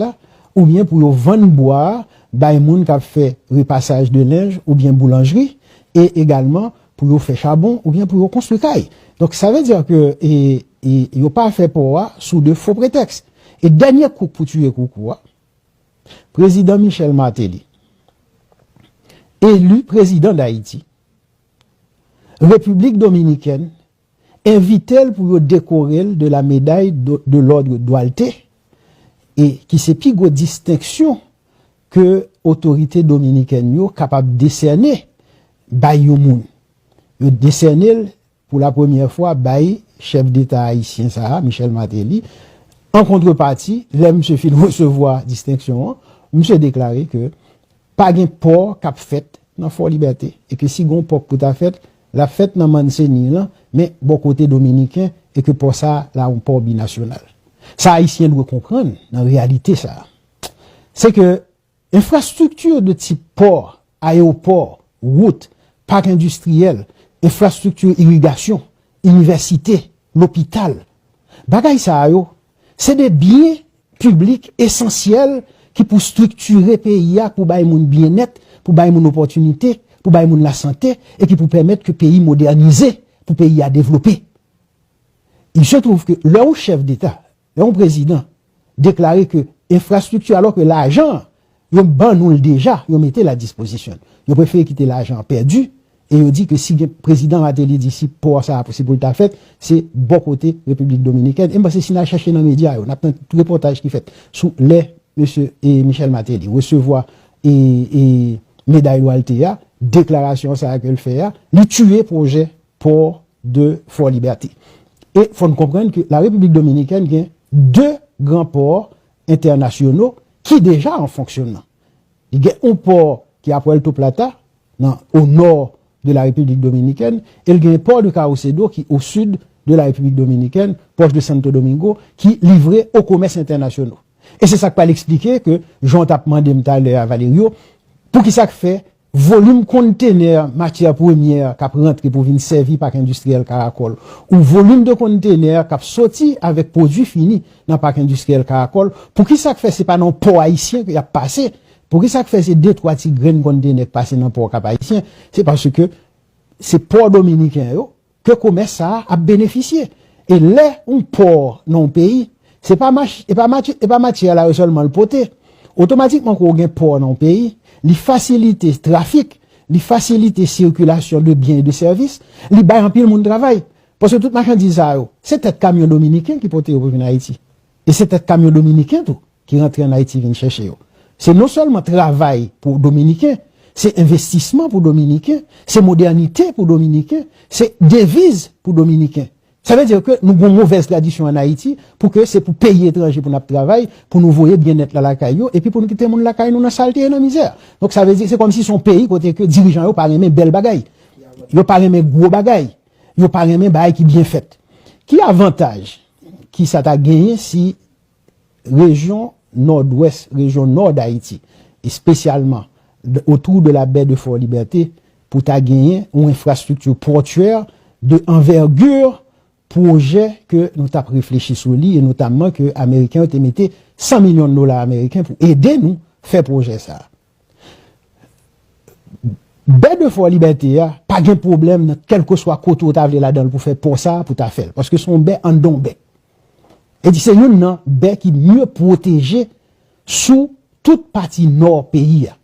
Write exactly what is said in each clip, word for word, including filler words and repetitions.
la, oubyen pou yo vann bwa a bay moun k ap fè repasaj de lenj oubyen boulanjri, e egalman pou yo fè chabon oubyen pou yo konstwi kay. Donk, sa vle di ke, e, e, yo pa fè pò a sou de fo pretèks. E dènye kouk pou tiye koukou a, prezidan Michel Martelly, eli prezidan Dayiti, Repiblik Dominikèn envite l pou yo dekore l de la médaille de, de l'ordre Duarte, e ki se pi gwo distenksyon ke otorite dominikèn yo kapab desène bay yon moun. Yo desène l pou la premyè fwa bay chèf deta ayisyen sa a, Michel Martelly. An kontrepati, lè misye fin resevwa distenksyon an, misye deklare ke pa gen pò k ap fèt nan Fò Libète, e ke si gen yon pò k pou ta fèt, l ap fèt nan Manzanillo, men bò kote dominiken, e ke pò sa a la yon pò binasyonal. Sa Ayisyen dwe konprann nan reyalite sa a, se ke enfrastrikti de tip pò, ayewopò, wout, pak endistriyèl, enfrastrikti irigasyon, inivèsite, lopital, bagay sa a yo, se de byen piblik esansyèl ki pou estriktire peyi a, pou bay moun byennèt, pou bay moun opòtinite, pou bay moun lasante, e ki pou pèmèt ke peyi modènize, pou peyi a devlope. Il se trouve que lè yon chèf deta, lè yon prezidan deklare ke enfrastrikti, alò ke lajan, yo ban nou l deja, yo mete l a dispozisyon. Yo prefere kite lajan an pèdi, e yo di ke si gen prezidan Martelly di si pò sa a se pou l ta fèt, se bò kote Repiblik Dominikèn. E m panse si n al chèche nan medya yo, n ap tann tout repòtaj ki fèt sou lè mesye, e, Michel Martelly resevwa, e, e, meday Duarte a, deklarasyon sa a ke l fè a, li tiye pwojè pò de Fò Libète. E fò n konprann ke la Repiblik Dominikèn gen de gran pò entènasyonal ki deja an fonksyonman. Li gen yon pò ki a Puerto Plata, nan, o nò de la Repiblik Dominikèn, e l gen pò de Caucedo ki o sid de la Repiblik Dominikèn, pwòch de Santo Domingo, ki livre o komès entènasyonal. E se sa k pral eksplike ke, jan w t ap mande m talè a, Valerio, poukisa k fè volim kontenè matyè premyè k ap rantre pou vin sèvi pak endistriyèl Karakòl, ou volim de kontenè k ap soti avèk pwodui fini nan pak endistriyèl Karakòl, poukisa k fè se pa nan pò ayisyen ke y ap pase? Poukisa k fè se de twa ti grenn kontenè k pase nan pò Kap Ayisyen? Se paske se pò dominiken yo ke komès sa a ap benefisye. E lè yon pò nan yon peyi, se pa mach-, e pa mati-, e pa matyè la yo sèlman l pote. Otomatikman, ke w gen pò nan yon peyi, li fasilite trafik, li fasilite sikilasyon de byen e de sèvis, li bay anpil moun travay. Paske tout machandiz sa yo, se tèt kamyon dominiken ki pote yo pou vin Ayiti. E se tèt kamyon dominiken tou ki rantre ann Ayiti vin chèche yo. Se non sèlman travay pou Dominiken, se envestisman pou Dominiken, se modènite pou Dominiken, se deviz pou Dominiken. Sa vle di ke nou gen yon movèz tradisyon ann Ayiti pou ke se pou peyi etranje pou n ap travay, pou nou voye byennèt la lakay yo, epi pou nou kite moun lakay nou nan salte e nan mizè. Donk, sa vle di, se kòmsi se yon peyi kote ke dirijan yo pa renmen bèl bagay. Yo pa renmen gwo bagay. Yo pa renmen bagay ki byen fèt. Ki avantaj ki sa ta genyen si rejyon Nòdwès, rejyon nò Dayiti, espesyalman de, autour de la baie de Fort Liberté, pou ta genyen yon enfrastrikti pòtyè de anvègi pwojè ke nou t ap reflechi sou li, e notamman ke Ameriken yo te mete san milyon dola ameriken pou ede nou fè pwojè sa a. Bè de Fò Libète a, pa gen pwoblèm nan kèlkeswa kote w ta vle ladan l pou fè pò sa a, pou ta fè l. Paske se yon bè anndan yon bè. E di se youn nan bè ki mye pwoteje sou tout pati nò peyi a.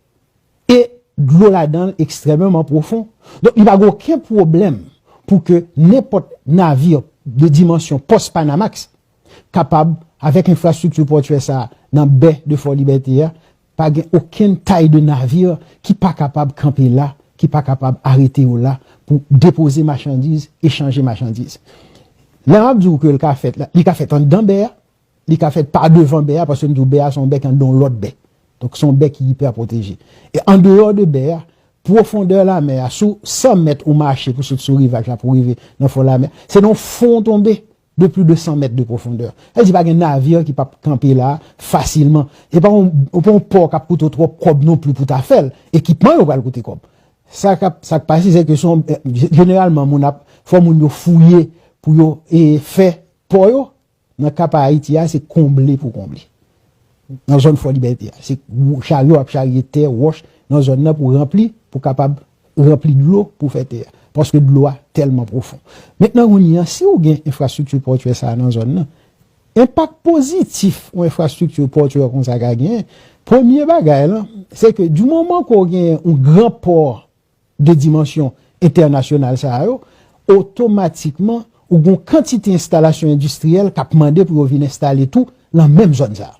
E dlo ladan l ekstrèmeman pwofon. Donk, li pa gen okenn pwoblèm pou ke nenpòt navi de dimansyon pòs Panamax kapab, avèk enfrastrikti pòtyè sa a nan bè de Fò Libète a, pa gen okenn tay de navi ki pa kapab kanpe la, ki pa kapab arete yo la pou depoze machandiz, echanje machandiz. Lè m ap di w ke l ka fèt la, li ka fèt anndan bè a, li ka fèt pa devan bè a, paske m di w bè a se yon bè ki anndan yon lòt bè. Donk, se yon bè ki ipè pwoteje. E andeyò de bè a, pwofondè lamè a, sou san mèt ou mache pou sot sou rivaj la pou rive nan fon lamè, se nan fon w tonbe de plis de san mèt de pwofondè. Sa vle di pa gen navi ki p ap kanpe la fasilman. E pa yon, pa yon pò k ap koute w twòp kòb non plis pou ta fè l. Ekipman yo pral koute kòb. Sa k ap, sa k pase, se ke se yon, jeneralman, moun ap, fò moun yo fouye pou yo, e, fè pò yo. Nan ka pa Ayiti a, se konble pou konble. nan zòn Fò Libète a. Se charyo ap charye tè, wòch nan zòn nan pou ranpli, pou kapab ranpli dlo pou fè tè a. Paske dlo a tèlman pwofon. Mentnan, kounye a, si w gen enfrastrikti pòtyè sa a nan zòn nan, enpak pozitif yon enfrastrikti pòtyè konsa ka genyen, premye bagay lan, se ke di moman ke w gen yon gran pò de dimansyon entènasyonal sa a yo, otomatikman, ou gen yon kantite enstalasyon endistriyèl k ap mande pou yo vin enstale tou nan menm zòn sa a.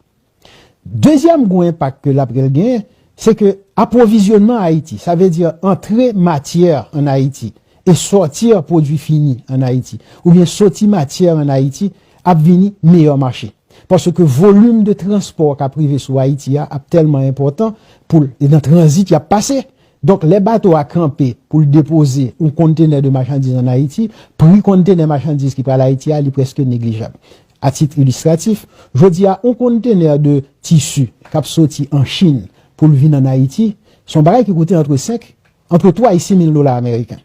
Dezyèm gwo enpak ke l ap genyen, se ke apwovizyonnman Ayiti, sa vle di antre matyè ann Ayiti e sòti pwodui fini ann Ayiti, oubyen soti matyè ann Ayiti, ap vini meyè mache. Paske volim de transpò k ap rive sou Ayiti a ap tèlman enpòtan pou l, e nan tranzit y ap pase. Donk, lè bato a kanpe pou l depoze yon kontenè de machandiz ann Ayiti, pri kontenè machandiz ki pral Ayiti a, li prèske neglijab. A tit ilistratif, jodi a, yon kontenè de tisi k ap soti an Chin pou l vin ann Ayiti, se yon bagay ki koute antre senk, antre twa e sis mil dola ameriken.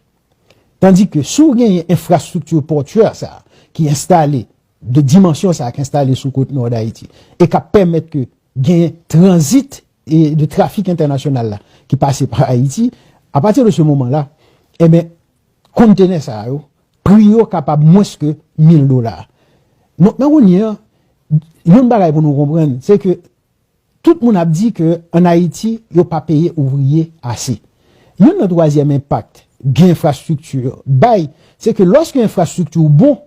Tandike, si w genyen enfrastrikti pòtyè sa a ki enstale, de dimansyon sa a ki enstale sou kot nò Dayiti, e k ap pèmèt ke genyen tranzit e de trafik entènasyonal la ki pase pa Ayiti, apati de se moman la, enben, kontenè sa a yo, pri yo kapab mwens ke mil dola. Donk, nan kounye a, yon bagay pou nou konprann, se ke tout moun ap di ke ann Ayiti, yo pa peye ouvriye ase. Youn nan twazyèm enpak gen enfrastrikti bay, se ke lòske enfrastrikti ou bon,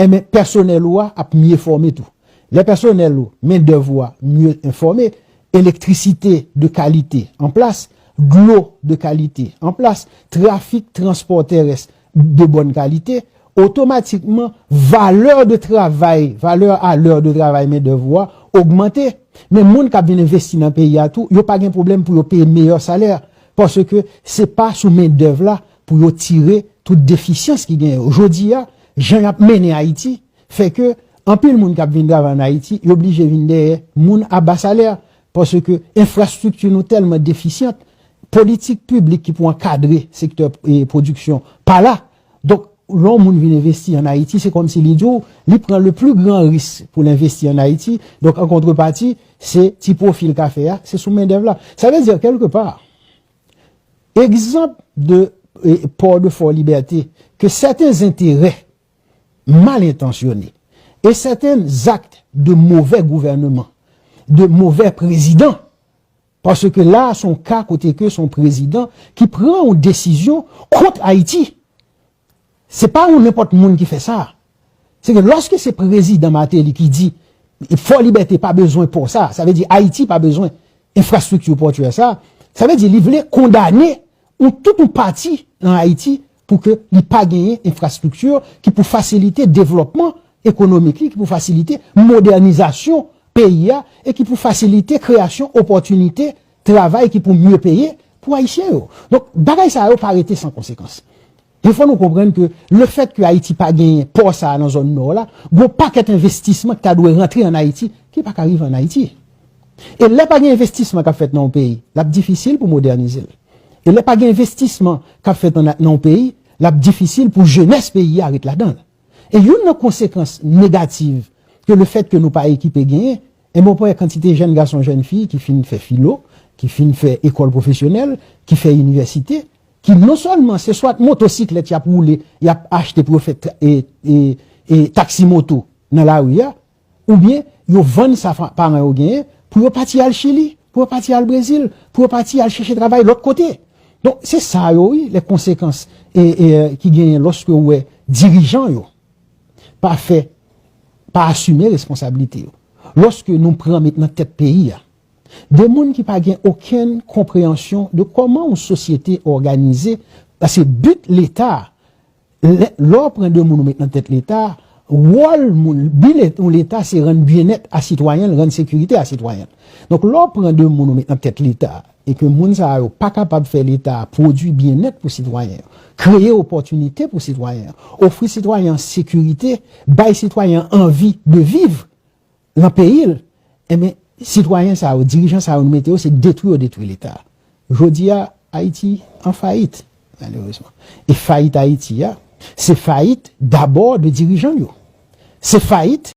enben, pèsonèl ou a ap mye fòme tou. Lè pèsonèl ou, mendèv ou a mye enfòme, elektrisite de kalite an plas, dlo de kalite an plas, trafik transpò tèrès de bòn kalite, otomatikman, valè de travay, valè a lè de travay mendèv ou a ogmante. Men moun k ap vin envesti nan peyi a tou, yo pa gen pwoblèm pou yo peye meyè salè, paske se pa sou mendèv la pou yo tire tout defisyans ki genyen yo. Jodi a, jan y ap mennen Ayiti, fè ke anpil moun k ap vin travay ann Ayiti, yo blije vin dèyè moun a ba salè, paske enfrastrikti nou tèlman defisyant, politik piblik ki pou ankadre sektè, e, pwodiksyon pa la. Donk, lè yon moun vin envesti ann Ayiti, se kòmsi li di w, li pran le plus grand risque pou l envesti ann Ayiti. Donk, an kontrepati, se ti pwofi l ka fè a, se sou mendèv la. Sa vle di, kèlkepa, egzanp de, e, pò de Fò Libète, ke sèten enterè mal entansyone e sèten zak de movè gouvènman, de movè prezidan, paske la, se yon ka kote ke se yon prezidan ki pran yon desizyon kont Ayiti. Se pa yon nenpòt moun ki fè sa. Se ke lòske se prezidan Martelly ki di, Fò Libète pa bezwen pò sa, sa vle di Ayiti pa bezwen enfrastrikti pòtyè sa, sa vle di li vle kondane yon tout yon pati nan Ayiti pou ke li pa genyen enfrastrikti ki pou fasilite devlòpman ekonomik li, ki pou fasilite modènizasyon peyi a e ki pou fasilite kreyasyon opòtinite travay ki pou mye peye pou Ayisyen yo. Donk, bagay sa yo pa rete san konsekans. E fò nou konprann ke lefèt ke Ayiti pa genyen pò sa a nan zòn nò la, gon pakèt envestisman ki ta dwe rantre ann Ayiti, ki pa ka rive ann Ayiti. E lè pa gen envestisman k ap fèt nan yon peyi, l ap difisil pou modènize l. E lè pa gen envestisman k ap fèt nan, nan yon peyi, l ap difisil pou jenès peyi a ret ladan l. E youn nan konsekans negatif ke lefèt ke nou pa ekipe genyen, e mwen wè kantite jèn gason, jèn fi ki fin fè filo, ki fin fè ekòl pwofesyonèl, ki fè inivèsite, ki non sèlman se swat motosiklèt y ap woule, y ap achte pou yo fè tra-, e, e, e, taksi moto nan lari a, oubyen yo vann sa fa-, paran yo genyen pou yo pati al Chili, pou yo pati al Brezil, pou yo pati al chèche travay lòt kote. Donk, se sa yo, wi, lè konsekans e, e, ki genyen lòske w wè dirijan yo pa fè, pa asime responsablite yo. Lòske nou pran met nan tèt peyi a de moun ki pa gen okenn konpreyansyon de kòman yon sosyete òganize, paske but Leta, lè, lè w pran de moun ou met nan tèt Leta, wòl moun, bi Leta, yon Leta se rann byennèt a sitwayen l, rann sekirite a sitwayen l. Donk, lè w pran de moun ou met nan tèt Leta, e ke moun sa yo pa kapab fè Leta pwodui byennèt pou sitwayen yo, kreye opòtinite pou sitwayen yo, ofri sitwayen an sekirite, bay sitwayen an anvi de viv nan peyi l, enben, sitwayen sa yo, dirijan sa yo nou mete yo, se detwi yo detwi Leta. Jodi a, Ayiti an fayit, malerezman. E fayit Ayiti a, se fayit dabò de dirijan yo. Se fayit